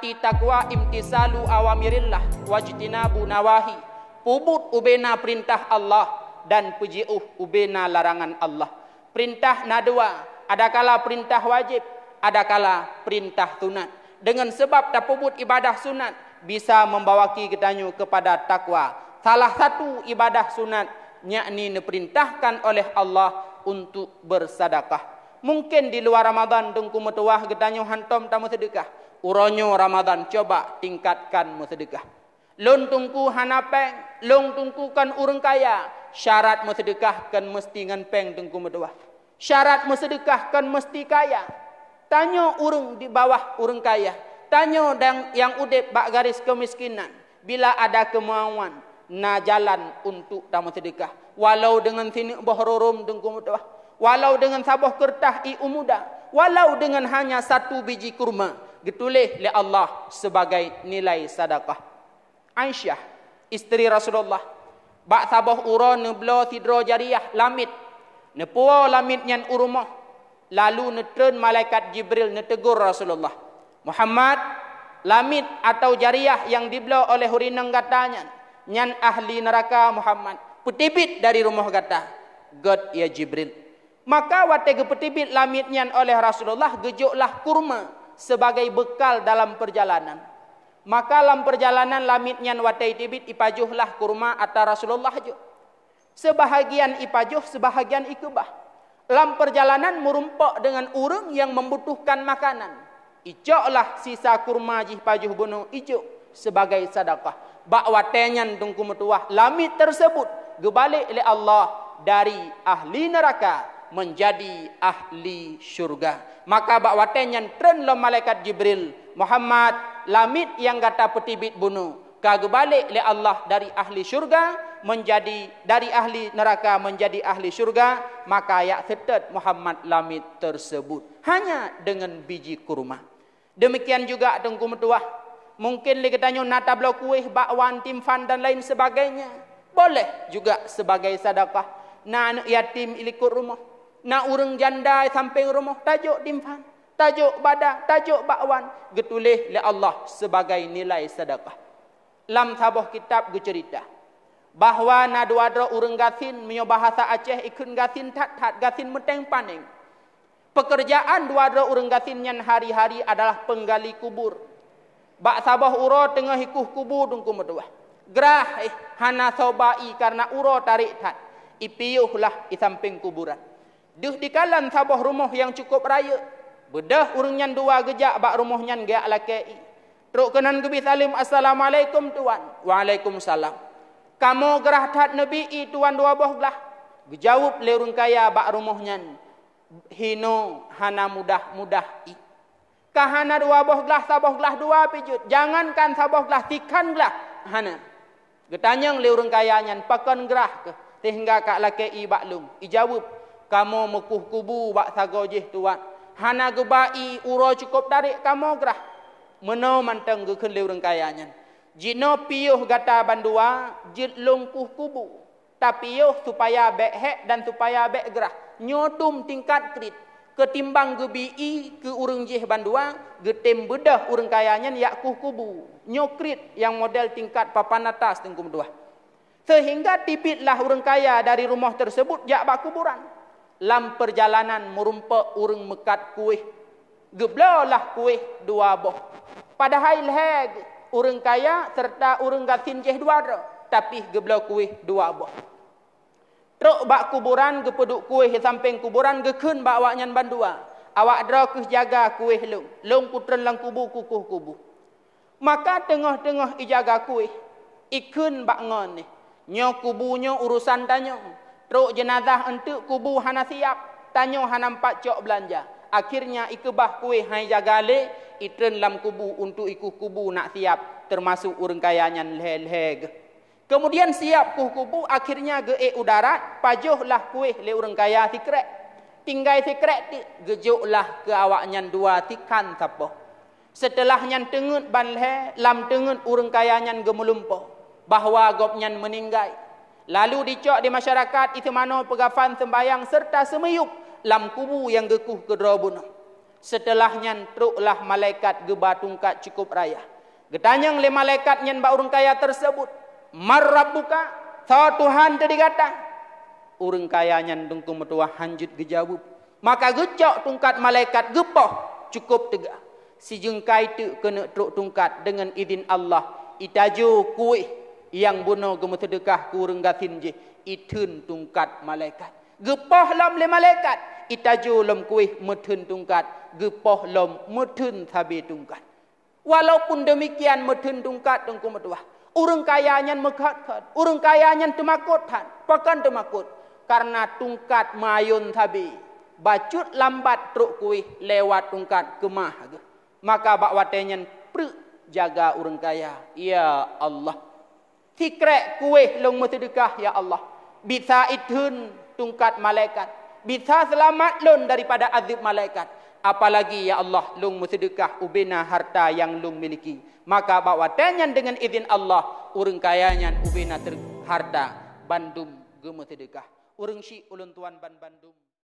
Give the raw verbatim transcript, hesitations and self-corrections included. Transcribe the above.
Takwa imtisalu awamirillah wajtinabu nawahi. Peubuet ubena peurintah Allah dan peujiôh ubena larangan Allah. Peurintah na dua, adakala peurintah wajéb, adakala peurintah sunat. Deungon sabab tapeubuet ibadah sunat bisa membawaki geutanyoe kepada takwa. Salah satu ibadah sunat, yakni neupeurintahkan oleh Allah untuk bersedekah. Mungkin di luar Ramadan teungku meutuwah geutanyoe hantom tameuseudeukah. Uroe nyoe Ramadan coba tingkatkan meuseudeukah. Lôn teungku hana péng, lôn teungku kon ureuëng kaya, syarat meuseudeukah kon meusti ngon péng teungku meutuwah. Syarat meuseudeukah kon meusti kaya. Tanyoe ureuëng di bawah ureuëng kaya. Tanyoe dang nyang udeb bak garis keumiskinan. Bila ada keumauan, na jalan untuk tameuseudeukah. Walau deungon sineuk boh rurôm teungku meutuwah. Walau deungon saboh keureutah ié muda. Walau deungon hanya satu biji kurma. Geutuléh lé Allah sebagai nilai sedekah. Aisyah, istri Rasulullah, bak saboh uroe neubloe sidroe jariyah lamiet. Neupuwoe lamiet nyan u rumoh, lalu neutreun malaikat Jibril neuteugor Rasulullah, "Muhammad, lamiet atau jariyah nyang dibloe oleh ureuëng inong gata nyan, nyan ahli neuraka Muhammad, peuteubiet dari rumoh gata." "Göt ya Jibril." Maka watée geupeuteubiet lamiet nyan oleh Rasulullah, geujoklah kurma sebagai bekal dalam peurjalanan. Maka lam peurjalanan lamiet nyan watée teubiet ipajohlah kurma atra Rasulullah jok. Seubahagian ipajoh, seubahagian ikeubah. Lam peurjalanan meurumpok deungon ureuëng nyang membutuhkan makanan. Icoklah sisa kurma jih pajoh bunoe ijok sebagai sedekah. Bak watée nyan teungku meutuwah lamiet tersebut geubalek lé Allah dari ahli neuraka menjadi ahli syurga. Maka bak watée nyan treun lom malaikat Jibril, "Muhammad, lamiet nyang gata peuteubiet bunoe ka geubalek lé Allah dari ahli syurga menjadi, dari ahli neuraka menjadi ahli syurga, maka jak seutôt Muhammad lamiet tersebut hanya deungon biji kurma." Demikian juga teungku meutuwah, mungkin lé geutanyoe na tabloe kueh, bakwan, timphan dan lain sebagainya. Boleh juga sebagai sedekah. Na aneuëk yatim ilikot rumoh, na ureuëng janda sampéng rumoh, tajok timphan, tajok bada, tajok bakwan, geutuléh lé Allah sebagai nilai sedekah. Lam saboh kitab geuceurita bahwa na dua droe ureuëng gasien, meunyoe bahasa Aceh ikheun gasien that-that, gasien meuténg panéng. Pekerjaan dua droe ureuëng gasien nyan hari-hari adalah penggali kubur. Bak saboh uroe teungoh ikueh kubu teungku meutuwah, grah éh hana soe ba ié kareuna uroe tarek that, ipiôh lah i sampéng kuburan. Deuh dikalon saboh rumoh nyang cukup rayeuk, beudôh ureuëng nyan dua geujak bak rumoh nyan geujak lakée ié. Trok keunan geubri saleuem, "Assalamualaikum, Tuan." "Waalaikumsalam." "Kamoe grah that neubi ié, Tuan, dua boh glah." Geujaweueb lé ureuëng kaya bak rumoh nyan, "Hinoe hana mudah-mudah ié. Ka hana dua boh glah, saboh glah dua pih jeuet, jangankan saboh glah, sikhan glah hana." Geutanyong lé ureuëng kaya nyan, "Pakon grah keuh sehingga ka lakée ié bak lôn?" Ijaweueb, "Kamoe meukueh kubu bak sagoe jih, Tuan. Hana geuba ié, uroe cukup tarek kamoe grah. Meunoe mantong," geukheun lé ureuëng kaya nyan, "Jinoe piôh gata bandua jeuet lôn kueh kubu. Tapiôh supaya bék hék dan supaya bék grah. Nyoe dum tingkat kriet. Keutimbang geubi ié keu ureuëng jih bandua, geutem beudôh ureuëng kaya nyan jak kueh kubu. Nyoe kriet nyang model tingkat papan atas teungku meutuwah." Sehingga teubietlah ureuëng kaya dari rumoh tersebut jak bak kuburan. Lam peurjalanan meurumpok ureuëng meukat kueh. Geubloe lah kueh dua boh. Padahai lhée ureuëng kaya seureuta ureuëng gasien jih dua droe, tapi geubloe kueh dua boh. Trok bak kuburan, geupeuduek kueh di sampéng kuburan, geukheun bak awaknyan bandua, "Awak droe kheueh jaga kueh lôn, lôn kutreun lam kubu kukueh kubu." Maka teungoh-teungoh ijaga kueh, ikheun bak ngon nyan, "Nyoe kubu nyoe urosan tanyoe. Trok jeunazah eunteuk kubu hana siap, tanyoe hana mpat cok beulanja." Akhirnya ikeubah kueh hai jaga lé, itreun lam kubu untuk ikueh kubu nak siap, teumasok ureuëng kaya nyan lhée-lhée geuh. Kemudian siap kueh kubu, akhirnya geuék u darat, pajoh lah kueh lé ureuëng kaya sikrék. Tinggai sikrék teuk, geujok lah keu awaknyan dua tikhan sapoh. Seuteulah nyan teungeut ban lhée, lam teungeut ureuëng kaya nyan geumeulumpoe bahwa gobnyan meuninggai. Lalu dicok di masyarakat, iseumanoe peugafan, seumbahyang, seureuta seumiyueb lam kubu nyang geukueh keudroe bunoe. Seuteulah nyan troklah malaikat geuba tungkat cukôp raya. Geutanyong lé malaikat nyan bak ureuëng kaya teuseubut, "Man rabbuka?" Soe Tuhan teuh di gata? Ureuëng kaya nyan Teungku meutuwah hanjeuet geujaweueb. Maka geucok tungkat malaikat geupoh cukôp teuga. Sijeungkai teuk keuneuk trok tungkat deungon idhin Allah, itajo kuéh nyang bunoe geumeuseudeukah keu ureuëng gasien jih, itheun tungkat malaikat. Geupoh lom lé malaikat, itajo lom kuéh meutheun tungkat, geupoh lom meutheun sabe tungkat. Walaupun demikian meutheun tungkat Teungku meutuwah, ureuëng kaya nyan meukhot-khot, ureuëng kaya nyan teumakot that. Pakon teumakot? Karena tungkat meuayôn sabe, bacut lambat trok kuéh lewat tungkat keumah geuh. Maka bak watée nyan preuk jaga ureuëng kaya, "Ya Allah, sikrek kuéh lôn meuseudeukah, ya Allah, bisa itheun tungkat malaikat, bisa seulamat lôn daripada azeub malaikat, apalagi, ya Allah, lôn meuseudeukah ubena harta nyang lôn miliki." Maka bak watée nyan deungon idhin Allah, ureuëng kaya nyan ubena ter-, harta bandum geumeuseudeukah. Ureuëng syik ulôn tuan ban bandum.